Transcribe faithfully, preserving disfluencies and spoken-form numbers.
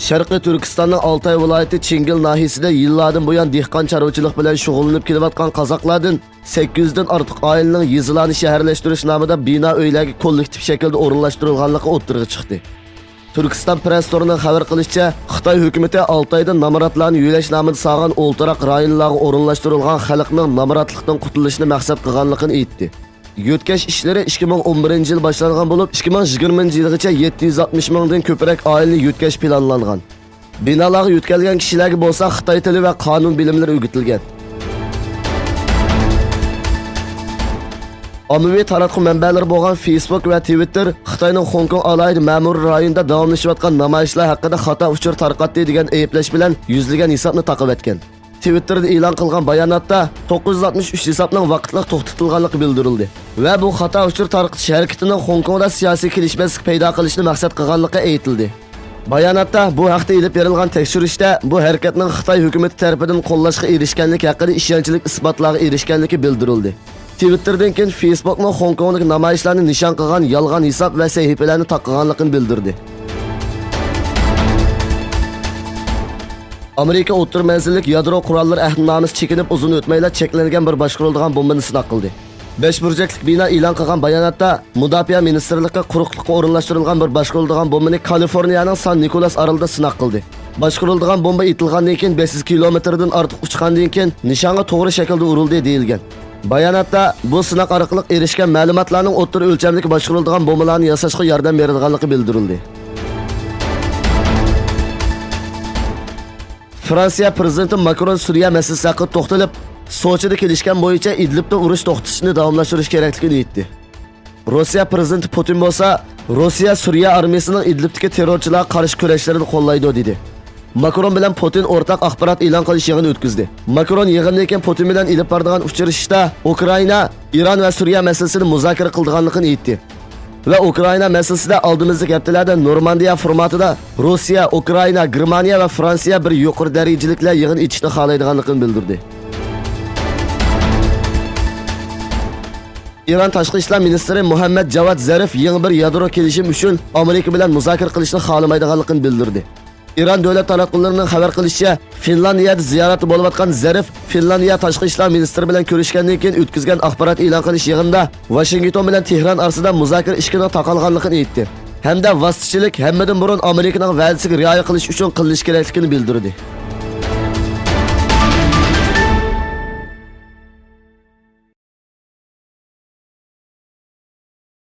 شەرقىي تۈركىستاننىڭ ئالتاي ۋىلايىتى چىڭگىل ناھىيىسىدە يىللاردىن بۇيان دېھقان چارۋىچىلىق بىلەن شۇغۇللىنىپ كېلىۋاتقان قازاقلاردىن سەككىز يۈزدىن ئارتۇق ئائىلىنىڭ يېزىلارنى شەھەرلەشتۈرۈش نامىدا بىنا ئۆيلەرگە كوللېكتىپ شەكىلدە ئورۇنلاشتۇرۇلغانلىقى ئوتتۇرىغا چىقتى. تۈركىستان پرېس تورىنىڭ خەۋەر قىلىشىچە، خىتاي ھۆكۈمىتى ئالتايدا نامراتلارنى يۆلەش نامىدا سالغان ئولتۇراق رايونلارغا ئورۇنلاشتۇرۇلغان خەلقنىڭ نامراتلىقتىن قۇتۇلۇشىنى مەقسەت قىلغانلىقىنى ئېيتتى. يۆتكەش ئىشلىرى ئىككى مىڭ ئون بىرىنچى يىل باشلانغان بولۇپ، ئىككى مىڭ يىگىرمىنچى يىلغىچە يەتتە يۈز ئاتمىش مىڭدىن كۆپرەك ئائىلىنى يۆتكەش پىلانلانغان. بىنالارغا يۆتكەلگەن كىشىلەرگە بولسا خىتاي تىلى ۋە قانۇن بىلىملىرى ئۆگىتىلگەن. ئاممىۋى تاراتقۇ مەنبەلىرى بولغان فېيسبۇك ۋە تىۋىتتېر خىتاينىڭ خوڭكوڭ ئالاھىدە مەمۇرىي رايونىدا داۋاملىشىۋاتقان نامايىشلار ھەققىدە خاتا ئۇچۇر تارقاتتى دېگەن ئەيىبلەش بىلەن يۈزلىگەن ھېسابنى تاقىۋەتكەن. تىۋىتتېردا ئېلان قىلغان باياناتتا توققۇز يۈز ئاتمىش ئۈچ ھېسابنىڭ ۋاقىتلىق توختىتىلغانلىقى بىلدۈرۈلدى ۋە بۇ خاتا ئۇچۇر تارقىتىش ھەرىكىتىنىڭ خوڭكوڭدا سىياسىي كېلىشمەسلىك پەيدا قىلىشنى مەقسەت قىلغانلىقى ئېيتىلدى. باياناتتا بۇ ھەقتە ئېلىپ بېرىلغان تەكشۈرۈشتە بۇ ھەرىكەتنىڭ خىتاي ھۆكۈمىتى تەرىپىدىن قوللاشقا ئېرىشكەنلىكى ھەققىدە ئىشەنچلىك ئىسپاتلارغا ئېرىشكەنلىكى بىلدۈرۈلدى. تىۋىتتېردىن كېيىن فېيسبۇكمۇ خوڭكوڭدىكى نامايىشلارنى نىشان قىلغان يالغان ھېساب ۋە سەھىپىلەرنى تاقىغانلىقىنى بىلدۈردى. ئامېرىكا ئوتتۇرا مەزگىللىك يادرو قوراللىرى ئەھدىنامىسى چېكىنىپ ئۇزۇن ئۆتمەيلا چەكلەنگەن بىر باشقۇرۇلىدىغان بومبىنى سىناق قىلدى. بەش بۇرجەكلىك بىنا ئېلان قىلغان باياناتتا، مۇداپىئە مىنىستىرلىقى قۇرۇقلۇققا ئورۇنلاشتۇرۇلغان بىر باشقۇرۇلىدىغان بومبىنى كالىفورنىيەنىڭ سان نىكولاس ئارىلىدا سىناق قىلدى. باشقۇرۇلىدىغان بومبا ئېتىلغاندىن كېيىن بەش يۈز كىلومېتىردىن ئارتۇق ئۇچقاندىن كېيىن نىشانغا توغرا شەكىلدە ئۇرۇلدى دېيىلگەن. باياناتتا بۇ سىناق ئارقىلىق ئېرىشكەن مەلۇماتلارنىڭ ئوتتۇرا ئۆلچەملىك باشقۇرۇلىدىغان بومبىلارنى ياساشقا ياردەم بېرىدىغانلىقى بىلدۈرۈلدى. فرانسىيە پىرېزىدېنتى ماكرون سۈرىيە مەسىلىسى ھەققىدە توختىلىپ، سوچىدا كېلىشكەن بويىچە ئىدلىبتە ئۇرۇش توختىتىشنى داۋاملاشتۇرۇش كېرەكلىكىنى ئېيتتى. روسىيە پىرېزىدېنتى پۇتىن بولسا، روسىيە سۈرىيە ئارمىيىسىنىڭ ئىدلىبتىكى تېررورچىلارغا قارشى كۈرەشلىرىنى قوللايدۇ، دېدى. ماكرون بىلەن پۇتىن ئورتاق ئاخبارات ئېلان قىلىش يىغىنى ئۆتكۈزدى. ماكرون يىغىندىن كېيىن پۇتىن بىلەن ئېلىپ بارىدىغان ئۇچرىشىشتا ئۇكرائىنا، ئىران ۋە سۈرىيە مەسىلىسىنى مۇزاكىرە قىلىدىغانلىقىنى ئېيتتى. ۋە ئۇكرائىنا مەسىلىسىدە ئالدىمىزدىكى ھەپتىلەردە نورماندىيە فورماتىدا روسىيە، ئۇكرائىنا، گېرمانىيە ۋە فرانسىيە بىر يۇقىرى دەرىجىلىكلەر يىغىنى ئېچىشنى خالايدىغانلىقىنى بىلدۈردى. ئىران تاشقى ئىشلار مىنىستىرى مۇھەممەد جاۋاد زەرىف يېڭى بىر يادرو كېلىشىم ئۈچۈن ئامېرىكا بىلەن مۇزاكىرە قىلىشنى خالىمايدىغانلىقىنى بىلدۈردى. ئىران دۆلەت تاراتقۇلىرىنىڭ خەۋەر قىلىشىچە، فىنلاندىيەدە زىيارەتتە بولۇۋاتقان زەرىف فىنلاندىيە تاشقى ئىشلار مىنىستىرى بىلەن كۆرۈشكەندىن كېيىن ئۆتكۈزگەن ئاخبارات ئېلان قىلىش يىغىنىدا ۋاشىنگتون بىلەن تېھران ئارىسىدا مۇزاكىرە ئىشىكىنىڭ تاقالغانلىقىنى ئېيتتى ھەمدە ۋاسىتىچىلىك ھەممىدىن بۇرۇن ئامېرىكىنىڭ ۋەدىسىگە رىئايە قىلىش ئۈچۈن قىلىنىشى كېرەكلىكىنى بىلدۈردى.